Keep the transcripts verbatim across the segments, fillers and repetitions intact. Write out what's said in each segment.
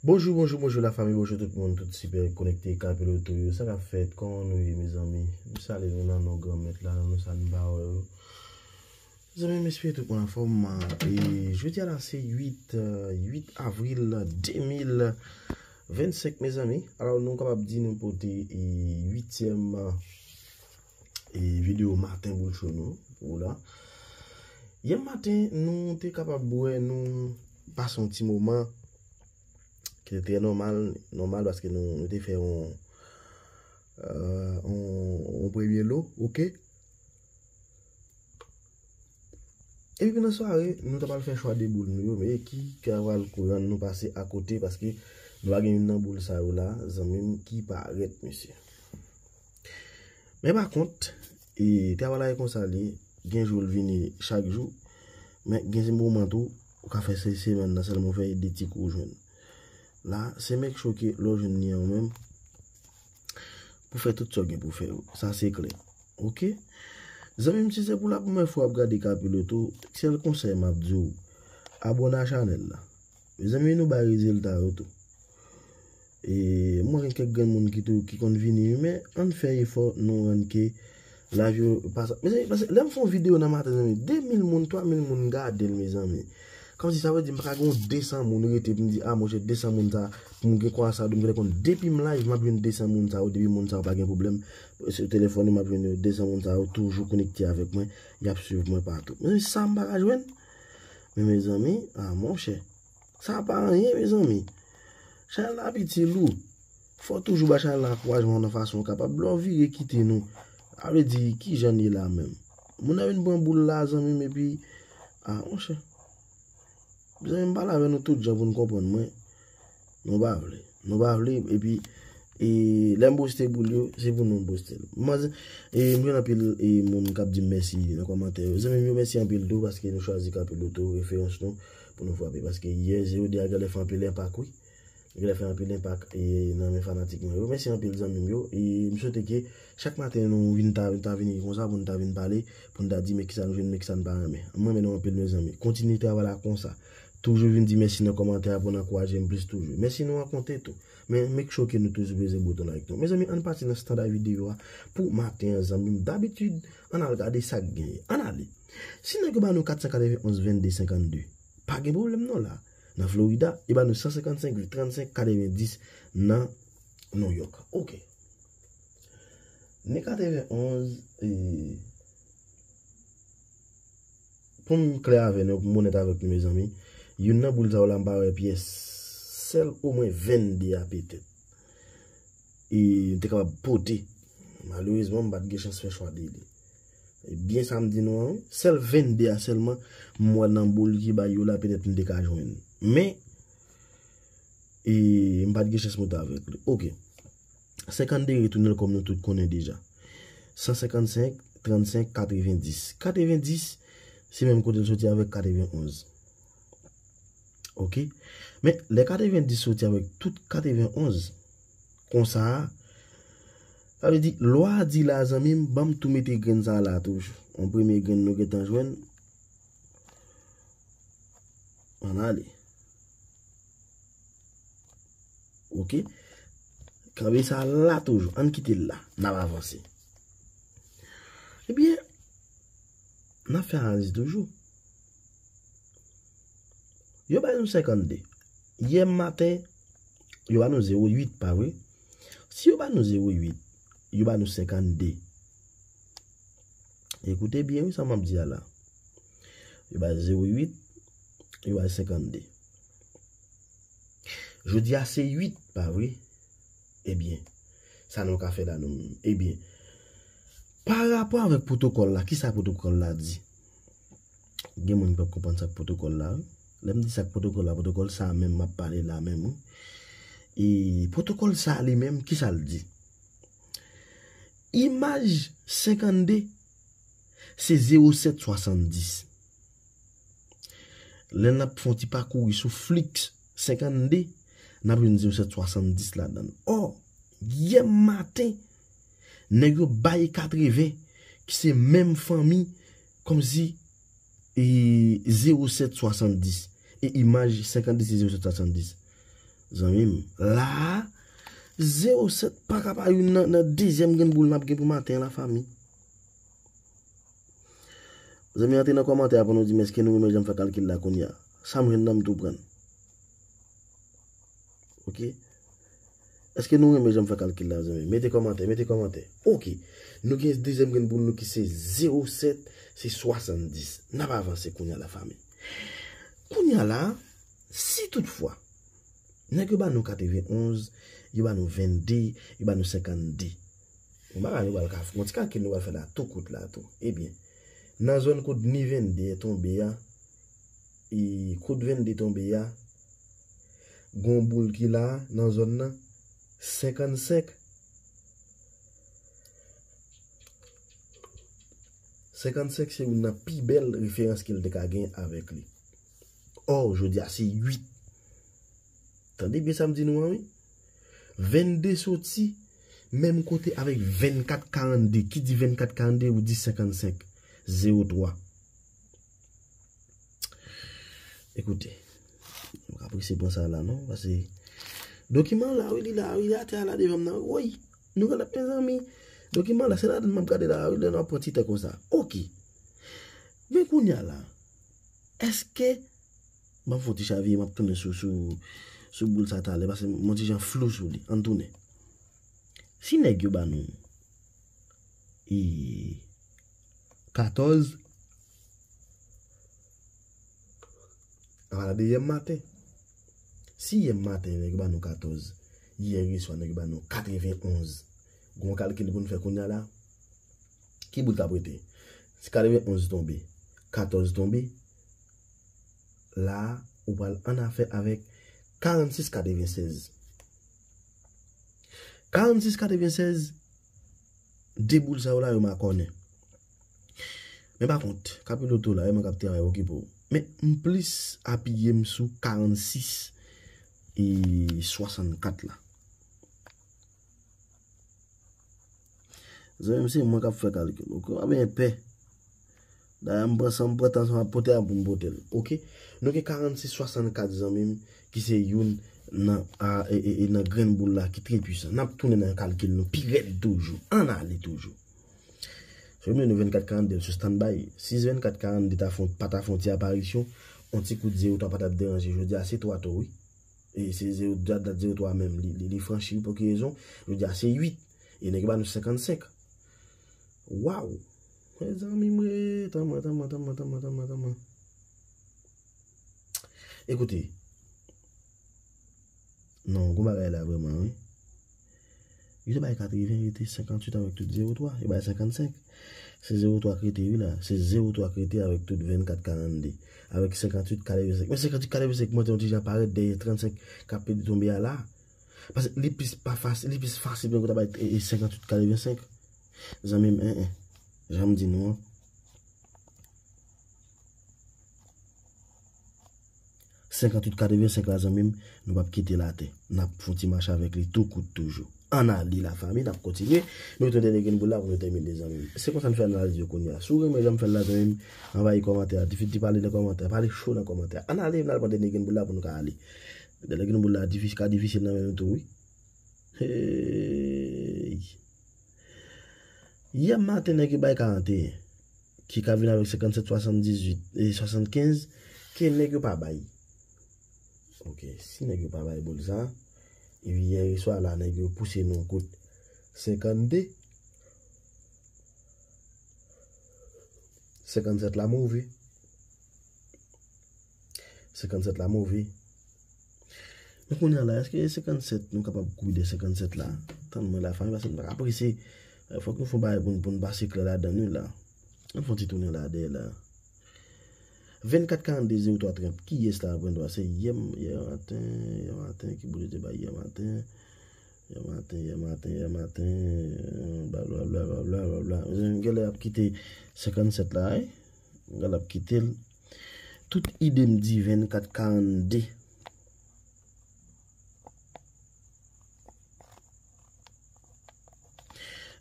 Bonjou, bonjou, bonjou lafanmi, bonjou tout moun, tout sipè konekte Kapiloto yo. Sa k ap fèt? Kòman nou ye, mezanmi? M salye nou nan non Granmèt la, nan non sa n pa wè yo. Zanmi m, espere tout moun anfòm. E jodi a la se uit, euh, uit avril de mil vennsenk, mezanmi. Alò, nou kapab di nou pote, e, uityèm, e, videyo maten boul cho nou pou la. Yè maten, nou te kapab wè, nou pase yon ti moman ki te trè nòmal, nòmal paske nou, nou te fè yon, euh, yon, yon premye lo, oke? Epi nan sware, nou ta pral fè chwa de boul nou yo, men ki ka pral kou rann nou pase akote, paske nou pa gen youn nan boul sa yo la, zanmi m, ki parèt, mesye. Men pa kont, e, travay la e konsa li ye, gen jou l vini chak jou, men gen moman tou, ou ka fè se semèn nan sèlman ou fè de ti kou ou jwenn. La, se make sure ke lè w jwenn li an ou menm, pou fè tout sa w gen pou fè yo. Sa se klè. Oke? Zanmi m, si se pou la premyè fwa w ap gade Kapiloto, sèl konsèy m ap di w, abòne a chanèl la. Mezanmi, nou bay rezilta yo tou. E mwen gen kèk grenn moun ki tou, ki konn vini, wi, men ann fè efò, nou rann ke live yo pa sa. Mezanmi, paske lè m fè yon videyo nan maten, zanmi, de mil moun, twa mil moun gade l, mezanmi. Kòmsi sa vle di m pa ka gen yon de san moun rete pou m di, a, monchè, de san moun sa, pou m gen kwa sa, m genlè konn depi m live, m ap jwenn de san moun sa yo, depi moun sa yo pa gen pwoblèm. Sou telefòn yo, m ap jwenn yo, de san moun sa yo toujou konekte avèk mwen, y ap swiv mwen patou. Mezanmi, sa m pa ka jwenn? Men mezanmi, a, monchè, sa pa anyen, mezanmi. Chanèl la piti lou. Fò w toujou ba chanèl la ankourajman nan fason w kapab. Lè w vire kite nou, sa vle di, ki jan n ye la menm? Moun nan vin pran boul la, zanmi m, epi, a, monchè. Zanmi m pale avè nou tout jan pou n konprann mwen. Nou pa vle. Nou pa vle, epi, e, lè m poste boul yo, se pou nou m poste l. Mwen, e, m jwenn anpil, e, moun k ap di m mèsi nan kòmantè yo. Zanmi m yo, mèsi anpil tou, paske nou chwazi Kapiloto referans nou pou nou frape. Paske yè zewo de a genlè fè anpil enpak, wi. Genlè fè anpil enpak, e, nan men fanatik mwen yo. Mèsi anpil, zanmi m yo. E, m swete ke chak maten nou vin ta, ta vini konsa pou n ta vin pale, pou n ta di men kisa nou jwenn, men kisa n pa renmen. M renmen nou anpil, mezanmi. Kontinye travay la konsa. Toujou vin di mèsi nan kòmantè a pou n ankouraje m plis toujou. Mèsi nou an konte tou. Men make sure ke nou toujou peze bouton like nou. Mezanmi, ann pati nan standa videyo a pou maten an, zanmi m. Dabitid, ann al gade sa k genyen. Ann ale. Si nèg yo ba nou kat san katrevenn onz vennde senkannde, pa gen pwoblèm non la. Nan Florida, yo ba nou san senkannsenk trann senk katrevenndis nan New York. Oke. Ni katrevenn onz, e, pou m klè avè nou, pou m onèt avèk nou, mezanmi, youn nan boul sa yo la, m pa wè pyès. Sèl omwen vennde a petèt. E m te kapab pote. Malerezman, m pa t gen chans fè chwa de li. E byen sa m di nou an, wi. Sèl vennde a sèlman, m wè nan boul ki bay yo la, petèt m te ka jwenn. Men, e m pa t gen chans monte avèk li. Oke. Senkannde retounen l kòm nou tout konnen deja. San senkannsenk, trannsenk, katrevenndis. Katrevenndis, se menm kote l soti avèk katrevenonz. Oke? Men, lè katrevenndis soti avèk tout katrevenonz, konsa a, sa vle di, lwa a di la, zanmi m, ban m tou mete grenn sa a la toujou. Yon premye grenn nou gentan jwenn. Ann ale. Oke? Kanpe sa la toujou. Ann kite l la. N ap avanse. Ebyen, n ap fè analiz toujou. Yo bay nou senkannde. Yè maten, yo ba nou zewo uit, pa vre? Si yo ba nou zewo uit, yo ba nou senkannde. Ekoute byen, wi, sa m ap di a la. Yo bay zewo uit, yo bay senkannde. Jodi a se uit, pa vre? Ebyen, sa nou ka fè la nou menm? Ebyen, pa rapò avèk pwotokòl la, kisa pwotokòl la di? Gen moun ki p ap konprann sa k pwotokòl la, wi. Lè m di sa k pwotokòl la, pwotokòl sa menm m ap pale la menm, wi. E pwotokòl sa li menm, kisa l di? Imaj senkannde, se zewo sèt swasanndis. Lè n ap fè yon ti pakouri sou Flix senkannde, n ap jwenn zewo sèt swasanndis ladan l. Ò, yè maten, nèg yo bay katreven, ki se menm fanmi, kòmsi, e, zewo sèt swasanndis. E imaj senkannde se zewo sèt swasanndis. Zanmi m, la a, zewo sèt pa ka pa youn nan, nan dezyèm grenn boul n ap gen pou maten an, lafanmi. Zanmi, antre nan kòmantè a pou nou di m èske nou renmen jan m fè kalkil la kounye a. Sa m jwenn nan m tou pran. Oke? Èske nou renmen jan m fè kalkil la, zanmi? Mete kòmantè, mete kòmantè. Oke. Nou gen dezyèm grenn boul nou ki se zewo sèt, se swasanndis. N ap avanse kounye a, lafanmi. Kounye a la, si toutfwa, nèg yo ba nou katrevenn onz, yo ba nou vennde, yo ba nou senkann de. Yon bagay nou pral ka, yon ti kalkil nou pral fè la tou kout la tou. Ebyen, nan zòn kot ni vennde tonbe a, e kot vennde tonbe a, gon boul ki la nan zòn nan, senkannsenk. Senkannsenk se youn nan pi bèl referans ke l te ka gen avèk li. Ò, jodi a se uit. Tande byen sa m di nou an, wi. Vennde soti menm kote avèk vennkat karannde. Ki di vennkat karannde, ou di senkannsenk. Zewo twa. Ekoute, m pa prese pran sa la, non, paske dokiman la, wi, li la, wi, li atè a la devan m nan, wi. Nou genlè, mezanmi, dokiman la, se ladan m ap gade la, wi, lè n ap pran ti tan konsa. Oke. Men kounye a la, èske, ban m fè yon ti chavire, m ap tounen sou, sou, sou boul sa talè, paske m yon ti jan flou sou li. Ann tounen. Si nèg yo ba nou, e, katòz, ann ale yè maten. Si yè maten, nèg yo ba nou katòz, yè swa, nèg yo ba nou katrevenn onz. Gon kalkil pou n fè kounye a la. Ki boul k ap rete? Si katrevenn onz tonbe, katòz tonbe, la a, ou pral annafè avèk karannsis katrevennsèz. Karannsis katrevennsèz, de boul sa yo la, yo makònen. Men pa kont, Kapiloto la, e mwen k ap travay, okipe w. Men m plis apiye m sou karannsis e swasannkat la. Zanmi m, se mwen k ap fè kalkil, oke? W ap gen pè. Dayè, m pran san m pran tan sa m ap pote a pou m pote l, oke? Nou gen karannsis swasannkat, zanmi m, ki se youn nan, a, e, e, e nan grenn boul la ki trè pwisan. N ap tounen nan kalkil nou pi rèd toujou. Ann ale toujou. Fè m nou vennkat karannde sou standby. Si vennkat karannde ta fon, pa ta fè yon ti aparisyon, yon ti kout zewo twa pa t ap deranje. Jodi a, se twa tou, wi. E se zewo, dat, dat zewo twa menm, li, li, li franchi, pou ki rezon? Jodi a, se uit. E nèg yo ba nou senkannsenk. Waw! Mezanmi, mwen, tanman, tanman, tanman, tanman, tanman, tanman. Ekoute. Non, gon bagay la vrèman, wi. Yo te bay katreven, rete senkantuit avèk tout zewo twa. Yo bay senkannsenk. Se zewo twa k rete, wi, la. Se zewo twa k rete avèk tout vennkat karannde. Avèk senkantuit katrevensenk. Men senkantuit katrevensenk monte yon ti jan parèt dèyè trannsenk k ap tonbe a la. Paske li plis pa fasil, li plis fasil pou yo ta bay, e, e, senkantuit katrevensenk. Zanmi m, en, en. Jan m di nou an. Senkantuit katrevensenk la, zanmi m, nou p ap kite l atè. N ap fè yon ti mache avèk li tou kout toujou. Ann ale, lafanmi, n ap kontinye. Nou retounen dènye grenn boul la pou nou tèmine, zanmi m. Se konsa n fè analiz yo kounye a. Si w renmen jan m fè l la, zanmi m, anvayi kòmantè a. Difi-, di pale nan kòmantè a. Pale cho nan kòmantè a. Ann ale, n al pran dènye grenn boul la pou nou ka ale. Dènye grenn boul la difi-, ka difisil nan men nou tou, wi. Hey. Yè maten, nèg yo bay karanteyen, ki ka vin avèk senkannsèt, swasanndizuit e swasannkenz, ke nèg yo pa bay. Oke, si nèg yo pa bay boul sa, epi yè swa la, nèg yo pouse nou kout senkannde, senkannsèt la move. Senkannsèt la move. Men kounye a la, èske senkannsèt, nou kapab kouri de senkannsèt la? Tann mwen la, fanmi, paske m pa ka prese. Fòk nou fè yon bagay pou n, pou n pase klè ladan l, wi, la. Ann fè yon ti tounen la dèyè la. Vennkat karannde zewo twa trant. Kiyès la pran dwa? Se yè, yè maten, yè maten, ki boul yo te bay yè maten? Yè maten, yè maten, yè maten, blablabla, blablabla. Mezanmi, m genlè ap kite senkannsèt la, wi. M genlè ap kite l. Tout ide m di vennkat karannde.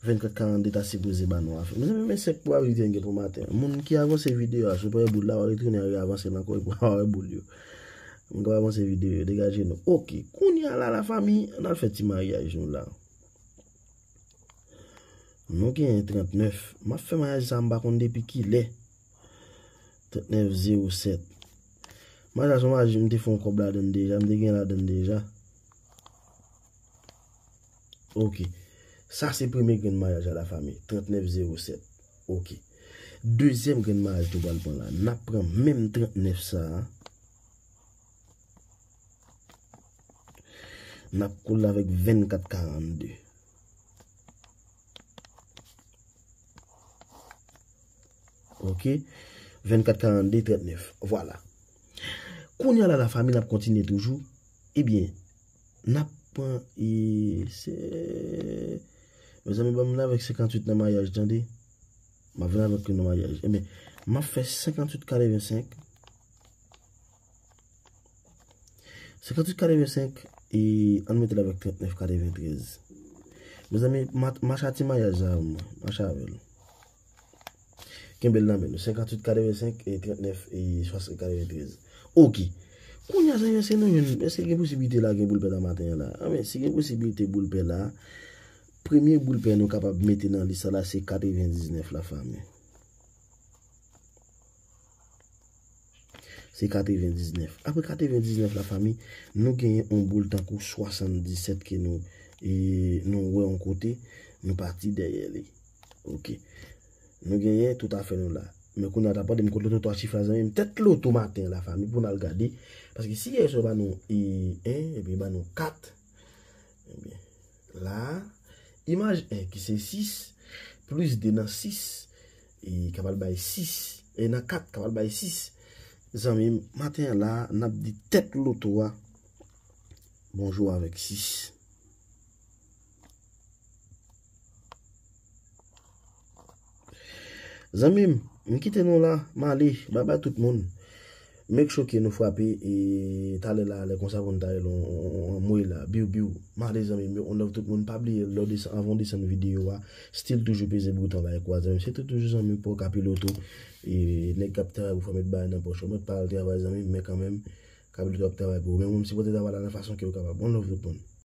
Vennkat karannde ta sipoze ba nou afè. Mezanmi, men senk pwobabilite n gen pou maten an. Moun ki avanse videyo a, si w pa wè boul la, w a retounen avanse l ankò, epi w a wè boul yo. Nou ka avanse videyo, degaje nou. Ok, kounye a la, lafanmi, ann al fè ti maryaj nou la. Nou genyen trannèf. M ap fè maryaj sa, m pa konn depi kilè. Trannèf zewo sèt. Maryaj sa, maryaj, m te fè yon kòb ladann deja, m te gen ladann deja. Ok. Sa se premye grenn maryaj a, lafanmi. Trannèf zewo sèt. Ok. Dezyèm grenn maryaj nou pral pran la. N ap pran menm trannèf sa a. N ap koule avèk vennkat karannde. Ok? Vennkat karannde trannèf. Vwala. Kounye a la, lafanmi, n ap kontinye toujou. Ebyen, n ap pran, e, se, mezanmi, ban m vin avèk senkantuit nan maryaj, tande. M ap vin avèk li nan maryaj. Ebyen, m ap fè senkantuit katrevensenk. Senkantuit katrevensenk, e ann mete l avèk trannèf katreventrèz. Mezanmi, ma-, mache a ti maryaj la, mwen. Mache avè l. Kenbe l nan men nou. Senkantuit katrevensenk e trannèf e swasann katreventrèz. Ok. Kounye a, zanmi, èske nou jwenn, èske gen posiblite la gen boul pè nan maten an la? Anben, si gen posiblite boul pè la, premye boul pè nou kapab mete nan lis sa la, se katrevendiznèf, lafanmi. Se katrevendiznèf. Apre katrevendiznèf, lafanmi, nou genyen yon boul tankou swasanndisèt ke nou, e, nou wè yon kote, nou pati dèyè li. Ok. Nou genyen tout afè nou la. Men kounye a, ta pale m kot loto twa chif la, zanmi m. Tèt loto maten an, lafanmi, pou n al gade. Paske si yè swa ba nou, e, en, epi ba nou kat, ebyen, la, imaj en ki se sis, plis de nan sis, e kapab bay sis, e nan kat kapab bay sis. Zanmi m, maten an la, n ap di tèt loto a bonjou avèk sis. Zanmi m, m kite nou la, m ale, babay tout moun. Make sure ke nou frape, e, talè la, lè konsa pou n ta rele yon, yon, yon mwe la, biw, biw. M ale, zanmi m yo, on love tout moun, pa bliye lè w desann, anvan w desann videyo a, still toujou peze bouton like ou a, zanmi m. Se tou toujou zanmi pa w Kapiloto, e, nèg k ap travay pou fè w met bagay nan pòch ou. Mwen pa al travay, zanmi m, men kanmenm, Kapiloto ap travay pou ou. Men mwen, m sipoze travay la nan fason ke ou kapab. On love tout moun.